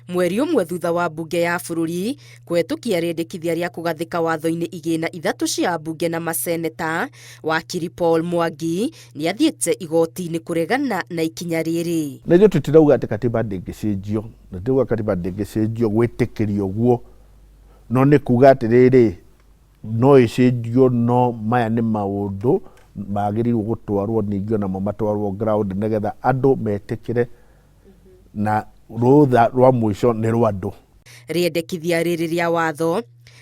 Mweri ũmwe thutha wa mbunge ya bũrũri kũhetũkia rĩendekithia rĩa kũgathĩka watho-inĩ igĩna ithatũ cia ambunge na maseneta, wakiri Paul Mwangi nĩ athiĩte igoti-inĩ kũregana na ikinya rĩrĩ. Na ithuĩ tũtirauga atĩ katiba ndĩngĩcenjio, na tũtirauga katiba ndĩngĩcenjio gwĩtĩkĩrio ũguo, no nĩ kuga atĩrĩrĩ, no ĩcenjio no maya nĩ maũndũ magĩrĩirwo gũtwarwo ningĩ onamo matwarwo ground nĩgetha andũ metĩkĩre na rũtha rwa mũico nĩ rwa andũ. Rĩendekithia rĩrĩ rĩa watho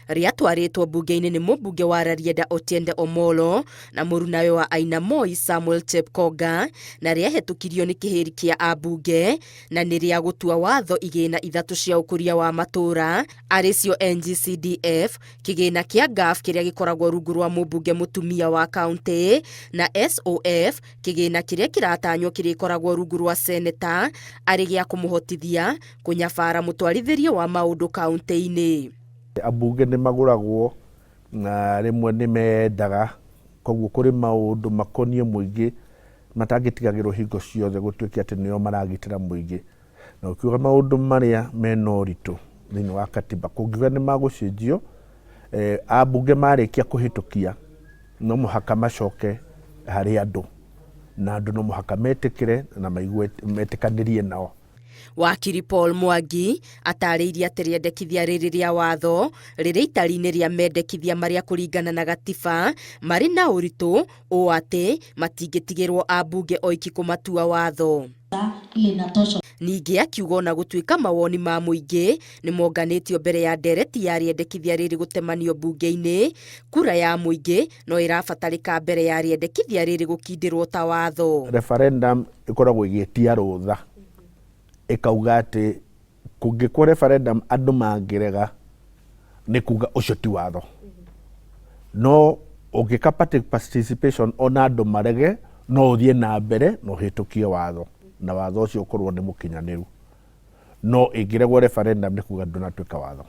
rĩatwarĩtwo mbunge-inĩ nĩ mũmbunge wa Rarieda Otiende Omolo na mũrunawe wa Aina Moi Samuel Chepkonga na rĩahetũkirio nĩ kĩhĩri kĩa ambunge na nĩ rĩa gũtua watho igĩna ithatũ cia ũkũria wa matũũra arĩ cio NGCDF, kĩgĩna kĩa GAF kĩrĩa gĩkoragwo rungu rwa mũmbunge mũtumia wa kaunti na SOF kĩgĩna kĩrĩa kĩratanywo kĩrĩkoragwo rungu rwa seneta arĩ gĩa kũmũhotithia kũnyabara mũtwarithĩrie wa maũndũ kaunti-inĩ. Ambunge nĩ magũragwo na rĩmwe nĩ mendaga, koguo kũrĩ maũndũ makoniĩ mũingĩ matangĩtigagĩrwo hingo ciothe gũtuĩke atĩ nĩo maragitĩra mũingĩ. Na ũkiuga maũndũ marĩa mena ũritũ thĩinĩ wa katiba, kũngiuga nĩ magũcenjio, ambunge marĩkia kũhĩtũkia no mũhaka macoke harĩ andũ, na andũ no mũhaka metĩkĩre na maigue metĩkanĩrie nao. Wakiri Paul Mwangi atarĩirie atĩ rĩendekithia rĩrĩ rĩa watho rĩrĩ itari-inĩ rĩa mendekithia marĩa kũringana na gatiba marĩ na ũritũ ũũ atĩ matingĩtigĩrwo ambunge oiki kũmatua watho. Ningĩ akiuga ona gũtuĩka mawoni ma mũingĩ nĩ monganĩtio mbere ya ndereti ya rĩendekithia rĩrĩ gũtemanio mbunge-inĩ, kura ya mũingĩ no ĩrabatarĩka mbere ya rĩendekithia rĩrĩ gũkindĩrwo ta watho. Referendum ĩkoragwo ĩgĩtia rũtha, ĩkauga atĩ kũngĩkwo referendum andũ mangĩrega nĩ kuga ũcio ti watho. No ũngĩka participation ona andũ marege no ũthiĩ na mbere na ũhĩtũkie watho, na watho ũcio ũkorwo nĩ mũkinyanĩru. No ĩngĩregwo referendum nĩ kuga ndũnatuĩka watho.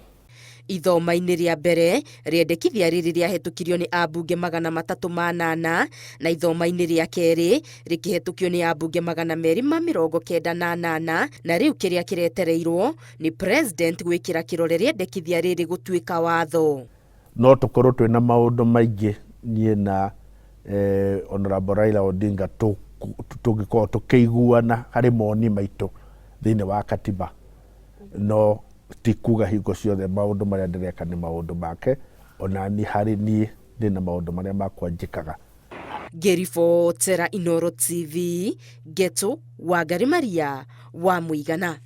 Ithoma-inĩ rĩa mbere rĩendekithia rĩrĩ rĩahetũkirio nĩ ambunge 308 na ithoma-inĩ rĩa kerĩ rĩkĩhetũkio nĩ ambunge 298 na rĩu kĩrĩa kĩretereirwo nĩ president gwĩkĩra kĩrore rĩendekithia rĩrĩ gũtuĩka watho. No tũkorwo twĩna maũndũ maingĩ niĩ na Honorable Raila Odinga tũngĩkorwo tũkĩiguana harĩ moni maitũ thĩinĩ wa katiba, no ti kuga hingo ciothe maũndũ marĩa ndĩreka nĩ maũndũ make, ona niĩ harĩ niĩ ndĩna maũndũ marĩa makwa njĩkaga. Ngĩribotera Inooro TV, Ngetu Wangari Maria wa Mũigana.